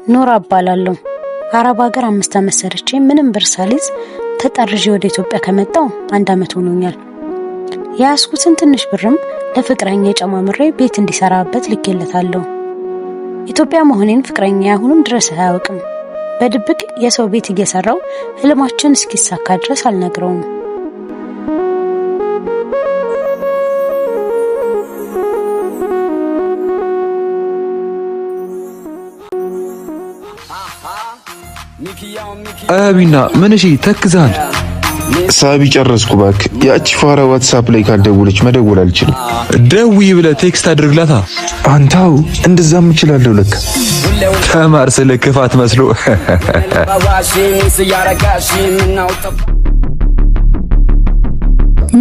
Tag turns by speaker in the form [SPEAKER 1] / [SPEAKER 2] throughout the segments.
[SPEAKER 1] ኖራ እባላለሁ። አረብ ሀገር 5 ዓመት ሰርቼ ምንም ብር ሳልይዝ ተጠርዤ ወደ ኢትዮጵያ ከመጣሁ አንድ ዓመት ሆኖኛል። የያዝኩትን ትንሽ ብርም ለፍቅረኛዬ ጨማምሬ ቤት እንዲሰራበት ልኬለታለሁ። ኢትዮጵያ መሆኔን ፍቅረኛዬ አሁንም ድረስ አያውቅም። በድብቅ የሰው ቤት እየሰራው ህልማችን እስኪሳካ ድረስ አልነግረውም።
[SPEAKER 2] አቢና ምን እሺ፣ ተክዛል።
[SPEAKER 3] ሳቢ ጨረስኩ ባክ። ያቺ ፋራ ዋትሳፕ ላይ ካልደወለች መደወል አልችልም።
[SPEAKER 2] ደውይ ብለህ text አድርግላታ።
[SPEAKER 3] አንታው እንደዛም እችላለሁ ለካ።
[SPEAKER 2] ተማር ስለ ክፋት መስሎ።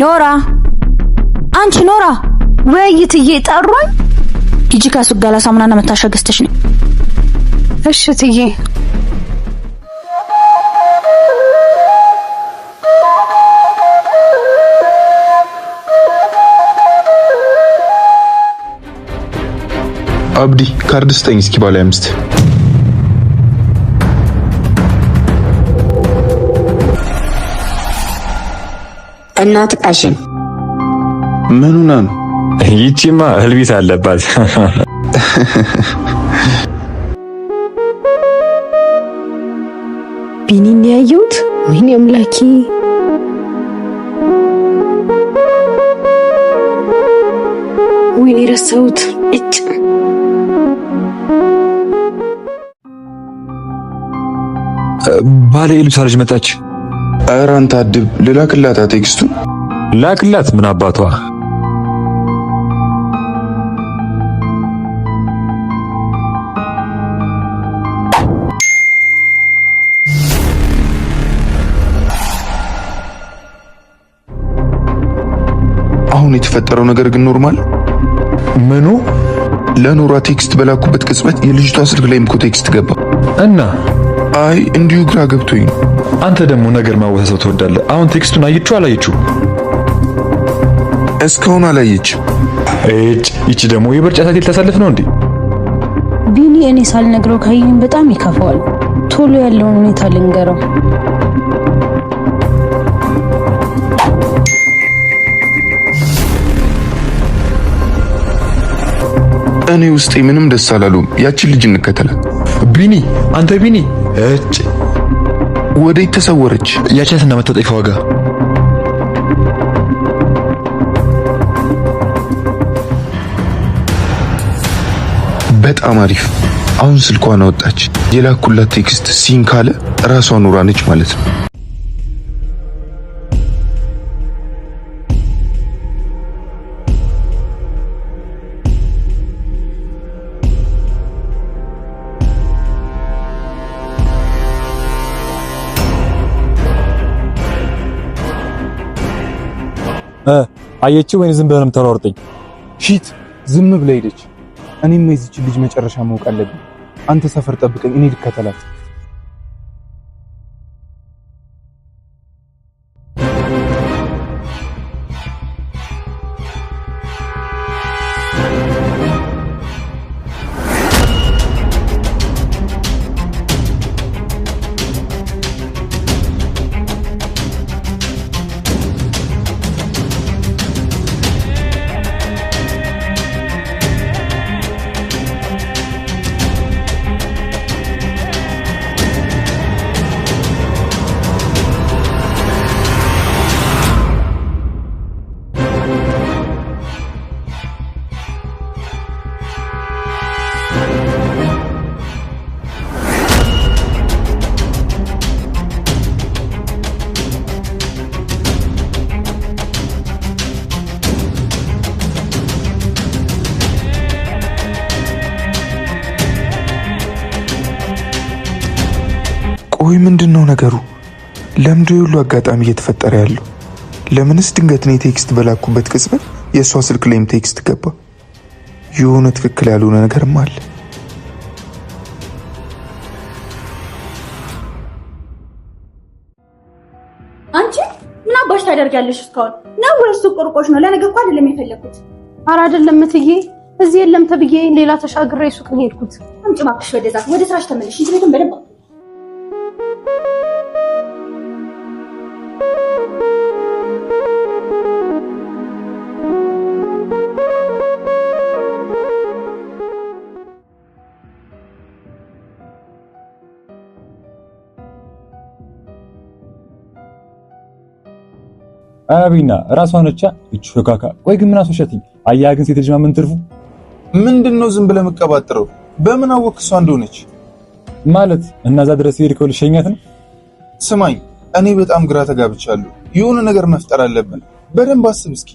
[SPEAKER 4] ኖራ፣ አንቺ ኖራ!
[SPEAKER 1] ወይ እትዬ፣ ጠሩኝ።
[SPEAKER 4] ሂጂ ከሱቅ ገላ ሳሙናና መታሻ ገዝተሽ ነይ።
[SPEAKER 1] እሺ እትዬ።
[SPEAKER 3] አብዲ፣ ካርድ ስጠኝ እስኪ ባለ 5።
[SPEAKER 5] እናት ቀሽም።
[SPEAKER 3] ምኑና ነው?
[SPEAKER 2] ይቺማ ህልቢት አለባት።
[SPEAKER 1] ቢኒን ያየሁት፣ ወይኔ አምላኬ! ወይኔ ረሳሁት። እጭ!
[SPEAKER 2] ባለ ኤሉሳ ልጅ መጣች።
[SPEAKER 3] ኧረ አንተ አድብ፣ ልላክላታ text ኡን?
[SPEAKER 2] ላክላት፣ ምን አባቷ።
[SPEAKER 3] አሁን የተፈጠረው ነገር ግን normal
[SPEAKER 2] ምኑ?
[SPEAKER 3] ለኖራ text በላኩበት ቅጽበት የልጅቷ ስልክ ላይም እኮ text ገባ።
[SPEAKER 2] እና?
[SPEAKER 3] አይ፣ እንዲሁ ግራ ገብቶኝ ነው።
[SPEAKER 2] አንተ ደግሞ ነገር ማወሳሰብ ትወዳለህ። አሁን text ኡን አየችው አላየችው?
[SPEAKER 3] እስካሁን አላየችም።
[SPEAKER 2] እጭ፣ ይቺ ደግሞ የበርጫ ሳይክል ታሳልፍ ነው እንዴ?
[SPEAKER 1] ቢኒ እኔ ሳልነግረው ካየኝ በጣም ይከፋዋል። ቶሎ ያለውን ሁኔታ ልንገረው።
[SPEAKER 3] እኔ ውስጤ ምንም ደስ አላሉም። ያችን ልጅ እንከተላት።
[SPEAKER 2] ቢኒ፣ አንተ ቢኒ፣ እጭ!
[SPEAKER 3] ወዴት ተሰወረች?
[SPEAKER 2] ያቻትና መታጠፊያ ዋጋ።
[SPEAKER 3] በጣም አሪፍ። አሁን ስልኳን አወጣች። የላኩላት text seen ካለ ራሷ ኑራ ነች ማለት ነው።
[SPEAKER 2] አየችው ወይን ዝም ብለህ ነው የምታሯሩጠኝ?
[SPEAKER 6] Shit፣ ዝም ብላ ሄደች። እኔም የዚችን ልጅ መጨረሻ ማወቅ አለብኝ። አንተ ሰፈር ጠብቀኝ፣ እኔ ልከተላት።
[SPEAKER 3] ቆይ፣ ምንድን ነው ነገሩ? ለምንድን ነው ይሄ ሁሉ አጋጣሚ እየተፈጠረ ያለው? ለምንስ ድንገት እኔ text በላኩበት ቅጽበት የእሷ ስልክ ላይም text ገባ? የሆነ ትክክል ያልሆነ ነገርም አለ።
[SPEAKER 4] አንቺ ምን አባሽ ታደርጊያለሽ እስካሁን? ነው ወይስ ሱቅ ርቆሽ ነው? ለነገ እኮ አይደለም የፈለኩት።
[SPEAKER 1] ኧረ አይደለም እትዬ፣ እዚህ የለም ተብዬ ሌላ ተሻግሬ ሱቅ ነው የሄድኩት።
[SPEAKER 4] አምጪ እባክሽ ወደዛ ወደ ስራሽ ተመለሽ። እንጂ ቤቱን በደንብ
[SPEAKER 2] አቢና ራሷ ነቻ እቺ ሾካካ። ቆይ ግን ምን አስወሸትኝ? አያ ግን ሴት ልጅ ማመን ትርፉ
[SPEAKER 3] ምንድነው? ዝም ብለህ መቀባጥረው በምን አወቅ እሷ እንደሆነች
[SPEAKER 2] ማለት? እና እዛ ድረስ የሄድከው ልሸኛት ነው?
[SPEAKER 3] ስማኝ፣ እኔ በጣም ግራ ተጋብቻለሁ። የሆነ ነገር መፍጠር አለብን። በደንብ አስብ እስኪ።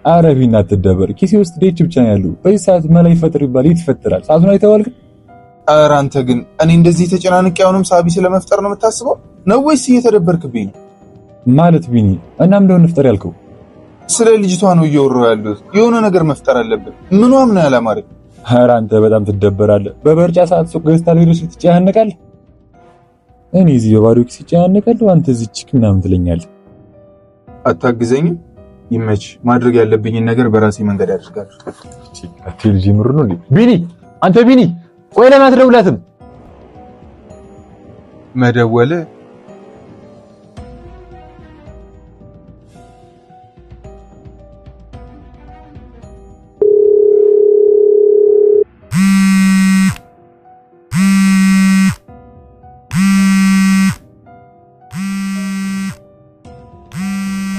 [SPEAKER 2] ኧረ ቢና አትደበር። ኪሴ ውስጥ ዴች ብቻ ነው ያለው። በዚህ ሰዓት መላ ይፈጥር ይባል የት ይፈጥራል? ሰዓቱን አይተኸዋል ግን?
[SPEAKER 3] ኧረ አንተ ግን እኔ እንደዚህ ተጨናንቄ አሁንም ሳቢ ስለመፍጠር ነው የምታስበው ነው ወይስ እየተደበርክብኝ ነው?
[SPEAKER 2] ማለት ቢኒ፣ እና ምንድነው እንፍጠር ያልከው?
[SPEAKER 3] ስለ ልጅቷ ነው እየወራሁ ያለሁት። የሆነ ነገር መፍጠር አለብን። ምኗም ነው ያላማረኝ።
[SPEAKER 2] ኧረ አንተ በጣም ትደበራለህ። በበርጫ ሰዓት ሱቅ ገዝታ ሌሎች ትጨናነቃለህ። እኔ እዚህ በባዶ ኪስ እጨናነቃለሁ፣ አንተ እዚህ chick ምናምን ትለኛለህ።
[SPEAKER 3] አታግዘኝም? ይመች። ማድረግ ያለብኝን ነገር በራሴ መንገድ አድርጋለሁ።
[SPEAKER 2] አትል ጅምር ነው እንዴ? ቢኒ፣ አንተ ቢኒ፣ ቆይ ለምን አትደውላትም?
[SPEAKER 3] መደወል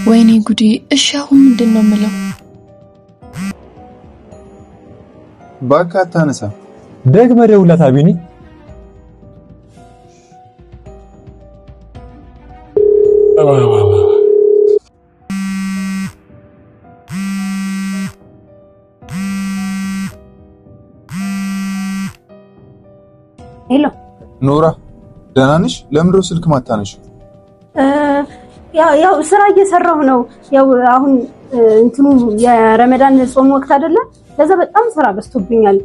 [SPEAKER 7] ወይኔ ጉዴ! እሺ አሁን ምንድን ነው የምለው?
[SPEAKER 3] እባክህ አታነሳ።
[SPEAKER 2] ደግመህ ደውላት ቢኒ።
[SPEAKER 1] Hello
[SPEAKER 3] ኖራ፣ ደህና ነሽ? ለምንድነው ስልክ ማታነሺው?
[SPEAKER 1] ያው ስራ እየሰራሁ ነው። ያው አሁን እንትኑ የረመዳን ጾም ወቅት አይደለ? ለዛ በጣም ስራ በዝቶብኛል።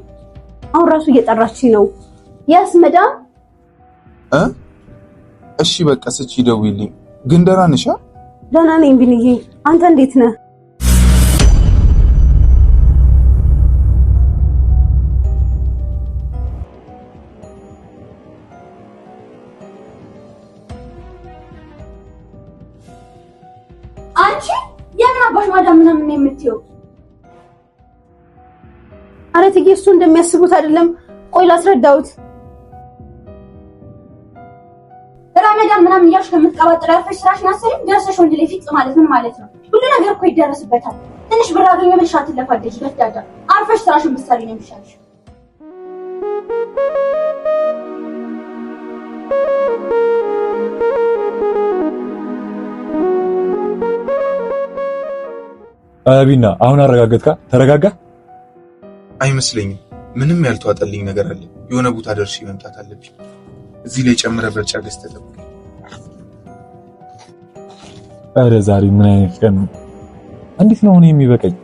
[SPEAKER 1] አሁን ራሱ እየጠራችኝ ነው። Yes madam
[SPEAKER 3] እ እሺ በቃ ስቺ ደውይልኝ። ግን ደህና ነሽ?
[SPEAKER 1] ደህና ነኝ ቢንዬ፣ አንተ እንዴት ነህ?
[SPEAKER 4] አንቺ የምን አባሽ ማዳም ምናምን ነው የምትይው?
[SPEAKER 1] ኧረ እትዬ እሱ እንደሚያስቡት አይደለም። ቆይ ላስረዳሁት።
[SPEAKER 4] ረመዳን ምናምን እያልሽ ከምትቀባጥሪ አርፈሽ ስራሽን አሰሪም ደርሰሽ ወንድ ላይ ፊት ማለት ምን ማለት ነው? ሁሉ ነገር እኮ ይደረስበታል። ትንሽ ብር አገኘሁ ብለሽ አትለፋደጂ። በዳዳ አርፈሽ ስራሽን ብትሰሪ ነው የሚሻልሽ።
[SPEAKER 2] አቢና አሁን አረጋገጥካ? ተረጋጋ።
[SPEAKER 3] አይመስለኝም። ምንም ያልተዋጠልኝ ነገር አለ። የሆነ ቦታ ደርሼ መምጣት አለብኝ። እዚህ ላይ ጨምረ በርጫ ገዝተህ ጠብቀኝ።
[SPEAKER 2] ኧረ ዛሬ ምን አይነት ቀን ነው? እንዴት ነው አሁን የሚበቃኝ?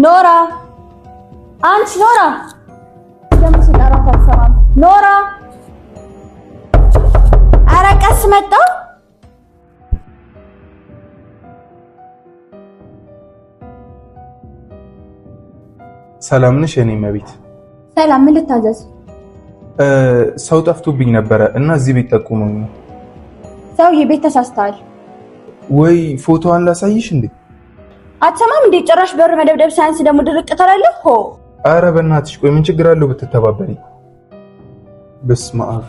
[SPEAKER 4] ኖራ፣ አንቺ ኖራ፣ ደግሞ ሲጠራት አትሰማም። ኖራ፣ ኧረ ቀስ መጣ።
[SPEAKER 3] ሰላም ነሽ የኔ እመቤት?
[SPEAKER 4] ሰላም። ምን ልታዘዝ?
[SPEAKER 3] ሰው ጠፍቶብኝ ነበረ እና እዚህ ቤት ጠቁመኝ ነው።
[SPEAKER 4] ሰውዬ ቤት ተሳስተሃል።
[SPEAKER 3] ወይ ፎቶዋን ላሳይሽ እንዴ?
[SPEAKER 4] አትሰማም እንዴ? ጭራሽ በር መደብደብ ሳያንስ ደግሞ ድርቅ ትላለህ። ሆ
[SPEAKER 3] ኧረ በእናትሽ ቆይ፣ ምን ችግር አለው ብትተባበሪ? በስመ አብ።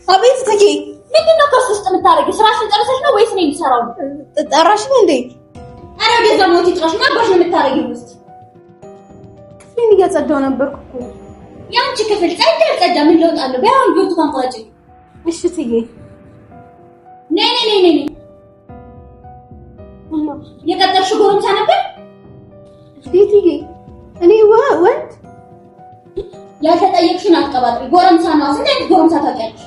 [SPEAKER 4] አቤት እትዬ፣ ምንድን ነው ከእሱ ውስጥ የምታደርጊው? ስራሽን ጨርሰሽ ነው ወይስ እኔ እንድሰራው ነው?
[SPEAKER 1] ጠራሽኝ እንዴ?
[SPEAKER 4] ኧረ ወደዛ ሞት ይጥራሽ። ምን አባሽ ነው የምታደርጊው ውስጥ?
[SPEAKER 1] ክፍሌን እያጸዳሁ ነበርኩ እኮ።
[SPEAKER 4] የአንቺ ክፍል ጸዳ አልጸዳ ምን ለውጥ አለው? በይ አሁን ብርቱካን ቁረጪ።
[SPEAKER 1] እሺ እትዬ።
[SPEAKER 4] ነይ ነይ ነይ ነይ። የቀጠርሽው ጎረምሳ ነበር?
[SPEAKER 1] ቤትዬ እኔ ወንድ
[SPEAKER 4] ያልተጠየቅሽን አትቀባጥሪ። ጎረምሳ ነው። ስንት አይነት ጎረምሳ ታውቂያለሽ?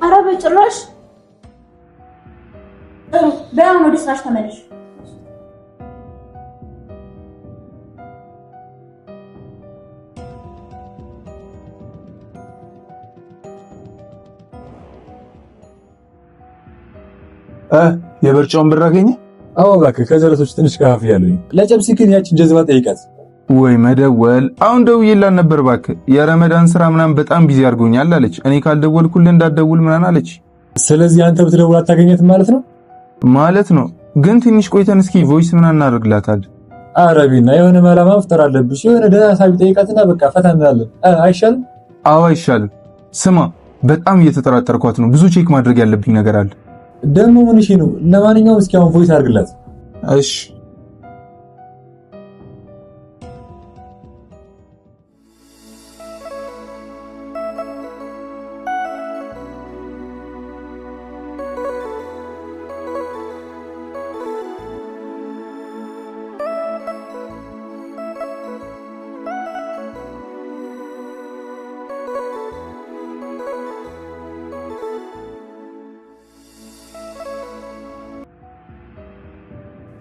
[SPEAKER 1] ኧረ በጭራሽ።
[SPEAKER 4] ጥሩ በይ አሁን ወደ ስራሽ ተመለሽ።
[SPEAKER 6] የበርጫውን ብር አገኘ?
[SPEAKER 2] አዎ እባክህ፣ ከጀለሶች ትንሽ ከፍ ያሉኝ። ለጨብሲ ግን ያችን ጀዝባ ጠይቃት።
[SPEAKER 6] ወይ መደወል። አሁን ደውዬላት ነበር እባክህ። የረመዳን ስራ ምናምን በጣም busy አድርጎኛል አለች። እኔ ካልደወልኩልህ እንዳትደውል ምናምን አለች።
[SPEAKER 2] ስለዚህ አንተ ብትደውል አታገኛትም ማለት ነው?
[SPEAKER 6] ማለት ነው። ግን ትንሽ ቆይተን እስኪ voice ምናምን እናደርግላታለን።
[SPEAKER 2] አረቢና የሆነ መላ መፍጠር አለብሽ። የሆነ ደህና ሳቢ ጠይቃትና በቃ ፈታ እንላለን። አይሻልም?
[SPEAKER 6] አዎ አይሻልም። ስማ በጣም እየተጠራጠርኳት ነው። ብዙ check ማድረግ ያለብኝ ነገር አለ።
[SPEAKER 2] ደግሞ ምን እሺ ነው። ለማንኛውም እስኪ አሁን voice አድርግላት።
[SPEAKER 6] እሺ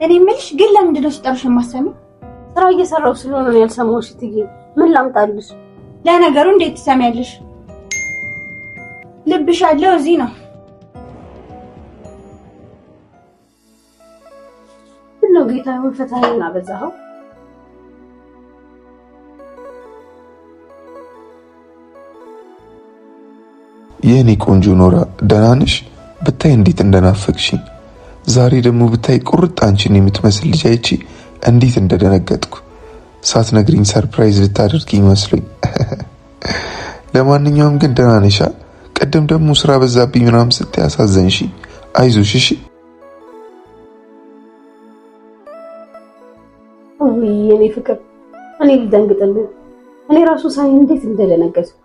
[SPEAKER 4] እኔ የምልሽ ግን ለምንድን ነው ሲጠሩሽ የማትሰሚው?
[SPEAKER 1] ስራ እየሰራሁ ስለሆነ ነው ያልሰማሁሽ። እትዬ ምን ላምጣልሽ?
[SPEAKER 4] ለነገሩ እንዴት ትሰሚያለሽ? ልብሽ ያለው እዚህ ነው።
[SPEAKER 1] ምነው ጌታ ሆይ ፈተናዬን አበዛኸው?
[SPEAKER 3] የኔ ቆንጆ ኖራ ደህና ነሽ? ብታይ እንዴት እንደናፈቅሽኝ። ዛሬ ደግሞ ብታይ ቁርጥ አንቺን የምትመስል ልጅ አይቼ እንዴት እንደደነገጥኩ። ሳትነግሪኝ surprise ልታደርጊኝ መስሎኝ። ለማንኛውም ግን ደህና ነሽ? ቅድም ደግሞ ስራ በዛብኝ ምናምን ስትይ አሳዘንሽኝ። አይዞሽ እሺ።
[SPEAKER 1] ውይ የኔ ፍቅር፣ እኔ ልደንግጥልህ። እኔ ራሱ ሳይ እንዴት እንደደነገጥኩ።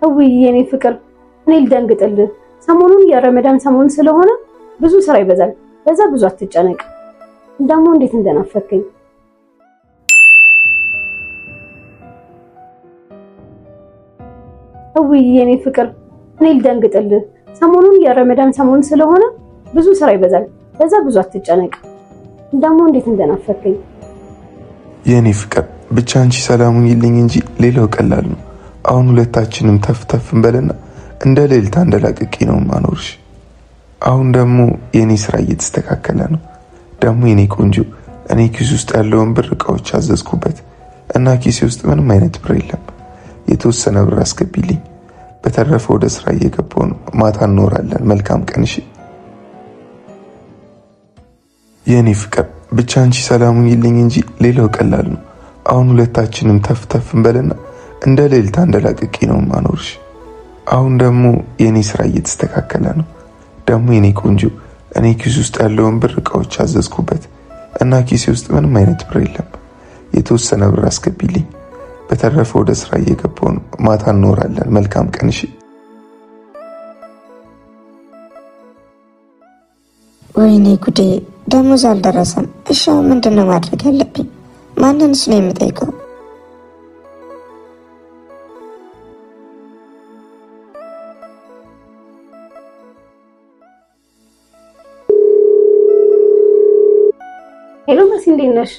[SPEAKER 1] ውይ የኔ ፍቅር፣ እኔ ልደንግጥልህ። ሰሞኑን የረመዳን ሰሞን ስለሆነ ብዙ ስራ ይበዛል። በዛ ብዙ አትጨነቅ። ደግሞ እንዴት እንደናፈከኝ። ውይ የኔ ፍቅር፣ እኔ ልደንግጥልህ። ሰሞኑን የረመዳን ሰሞን ስለሆነ ብዙ ስራ ይበዛል። በዛ ብዙ አትጨነቅ። ደግሞ እንዴት እንደናፈከኝ።
[SPEAKER 3] የኔ ፍቅር ብቻ አንቺ ሰላሙን ይልኝ እንጂ ሌላው ቀላል ነው። አሁን ሁለታችንም ተፍ ተፍ እንበልና እንደ ሌልታ እንደላቅቄ ነው ማኖርሽ። አሁን ደግሞ የኔ ስራ እየተስተካከለ ነው። ደግሞ የኔ ቆንጆ እኔ ኪስ ውስጥ ያለውን ብር እቃዎች አዘዝኩበት እና ኪሴ ውስጥ ምንም አይነት ብር የለም። የተወሰነ ብር አስገቢልኝ። በተረፈ ወደ ስራ እየገባሁ ነው። ማታ እንኖራለን። መልካም ቀን። እሺ የኔ ፍቅር ብቻ አንቺ ሰላሙን ይልኝ እንጂ ሌላው ቀላል ነው። አሁን ሁለታችንም ተፍ ተፍ እንበልና እንደ ሌልታ እንደላቅቄ ነው ማኖርሽ። አሁን ደግሞ የኔ ስራ እየተስተካከለ ነው። ደግሞ የኔ ቆንጆ እኔ ኪስ ውስጥ ያለውን ብር እቃዎች አዘዝኩበት እና ኪሴ ውስጥ ምንም አይነት ብር የለም። የተወሰነ ብር አስገቢልኝ። በተረፈ ወደ ስራ እየገባሁ ነው። ማታ እንኖራለን። መልካም ቀን። እሺ።
[SPEAKER 5] ወይኔ ጉዴ፣ ደሞዝ አልደረሰም። እሺ አሁን ምንድን ነው ማድረግ ያለብኝ? ማንንስ ነው የምጠይቀው?
[SPEAKER 1] Hello መሲ፣ እንዴት ነሽ?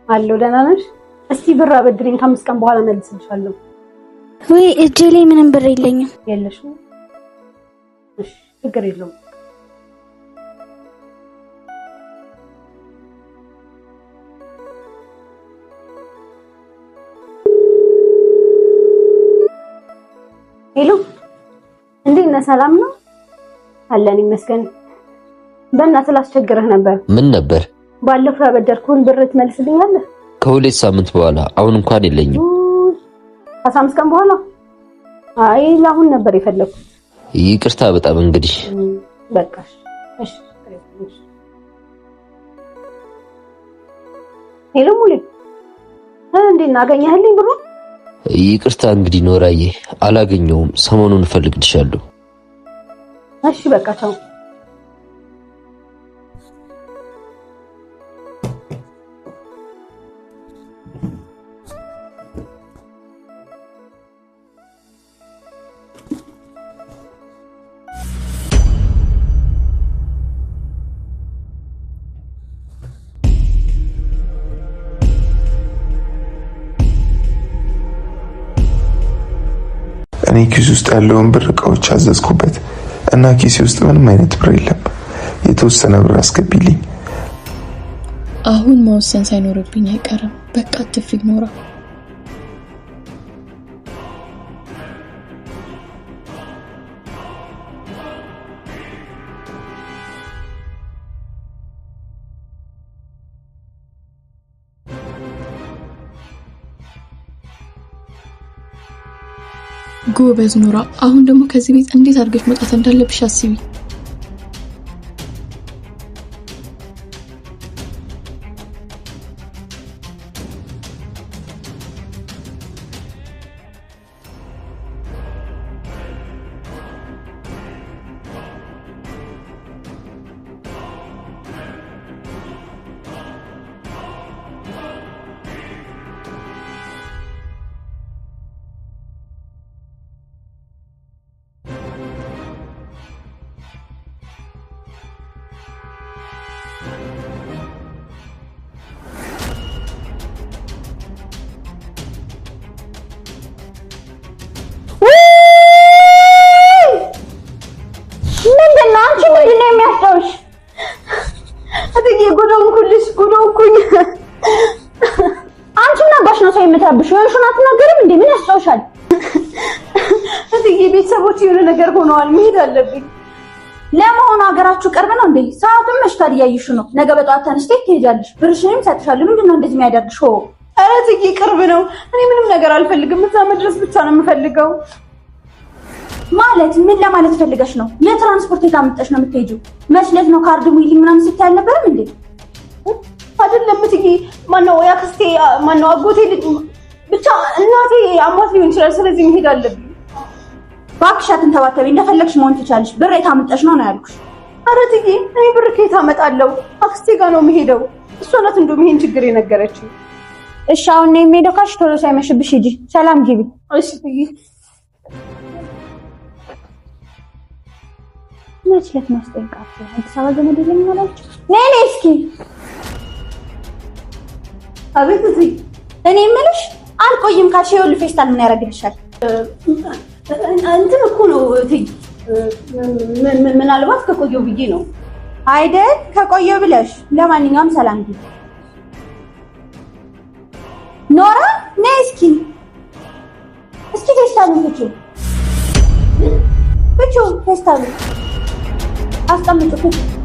[SPEAKER 1] አለሁ፣ ደህና ነሽ? እስቲ ብር አበድሪኝ፣ ከ5 ቀን በኋላ መልስልሻለሁ።
[SPEAKER 8] ወይ እጄ ላይ ምንም ብር የለኝም።
[SPEAKER 1] የለሽም? እሺ፣ ችግር የለውም። Hello፣ እንዴት ነህ? ሰላም ነው? አለን ይመስገን። በእናትህ ላስቸግርህ ነበር።
[SPEAKER 9] ምን ነበር?
[SPEAKER 1] ባለፈው ያበደርኩህን ብር ትመልስልኛለህ?
[SPEAKER 9] ከ2 ሳምንት በኋላ። አሁን እንኳን የለኝም።
[SPEAKER 1] 15 ቀን በኋላ? አይ ለአሁን ነበር የፈለኩት።
[SPEAKER 9] ይቅርታ በጣም እንግዲህ።
[SPEAKER 1] በቃ እሺ።
[SPEAKER 4] Hello ሙሌ፣ እንዴት ነው አገኘህልኝ ብሩ?
[SPEAKER 9] ይቅርታ እንግዲህ ኖራዬ፣ አላገኘውም። ሰሞኑን እፈልግልሻለሁ።
[SPEAKER 4] እሺ በቃ ቻው።
[SPEAKER 3] እኔ ኪስ ውስጥ ያለውን ብር እቃዎች አዘዝኩበት እና ኪሴ ውስጥ ምንም አይነት ብር የለም። የተወሰነ ብር አስገቢልኝ።
[SPEAKER 7] አሁን መወሰን ሳይኖርብኝ አይቀርም። በቃ አትፍሪ ኖራ። ጎበዝ ኖራ። አሁን ደግሞ ከዚህ ቤት እንዴት አድርገሽ መውጣት እንዳለብሽ አስቢ።
[SPEAKER 4] የምትረብሽው? የሆንሽውን አትናገሪም እንዴ? ምን ያስጨውሻል? እትዬ ቤተሰቦች የሆነ ነገር ሆነዋል፣ መሄድ አለብኝ። ለመሆኑ ሀገራችሁ ቅርብ ነው እንዴ? ሰዓቱም መሽቷል፣ እያየሽው ነው። ነገ በጠዋት ተነስተሽ ትሄጃለሽ፣ ብርሽንም እሰጥሻለሁ። ምንድን ነው እንደዚህ የሚያደርግሽ? ኧረ እትዬ ቅርብ ነው። እኔ ምንም ነገር አልፈልግም፣ እዛ መድረስ ብቻ ነው የምፈልገው። ማለት ምን ለማለት ፈልገሽ ነው? የትራንስፖርት የት አምጥተሽ ነው የምትሄጂው? መስለት ነው ካርድ ሙይልኝ ምናምን ስትይ አልነበረም እንዴ? አይደለም እትዬ፣ ማነው ያክስቴ ማነው አጎቴ ልጅ ብቻ እናቴ አሟት ሊሆን ይችላል። ስለዚህ መሄድ አለብኝ። እባክሽ አትንተባተቢ፣ እንደፈለግሽ መሆን ትችያለሽ። ብር የት አምጥተሽ ነው ነው ያልኩሽ። ኧረ እትዬ እኔ ብር ከየት አመጣለሁ? አክስቴ ጋር ነው የምሄደው። እሷ ናት እንደውም ይሄን ችግር የነገረችኝ። እሺ አሁን ነው የሚሄደው ካልሽ ቶሎ ሳይመሽብሽ ሂጂ። ሰላም ግቢ። እሺ እትዬ። መች ዕለት ማስጠንቀቅ አዲስ አበባ ዘመድ የለኝም አላለችም? ነይ ነይ እስኪ። አቤት እትዬ። እኔ የምልሽ አልቆይም ካልሽ ይኸውልህ ፌስታል ምን ያደርግልሻል? እንትን እኮ ነው እትዬ፣ ምናልባት ከቆየው ብዬ ነው አይደል? ከቆየው ብለሽ። ለማንኛውም ሰላም ግቢ። ኖራ ነይ እስኪ እስኪ ፌስታሉን ፍቺው ፍቺው፣ ፌስታሉን አስቀምጪው። ፍቺው።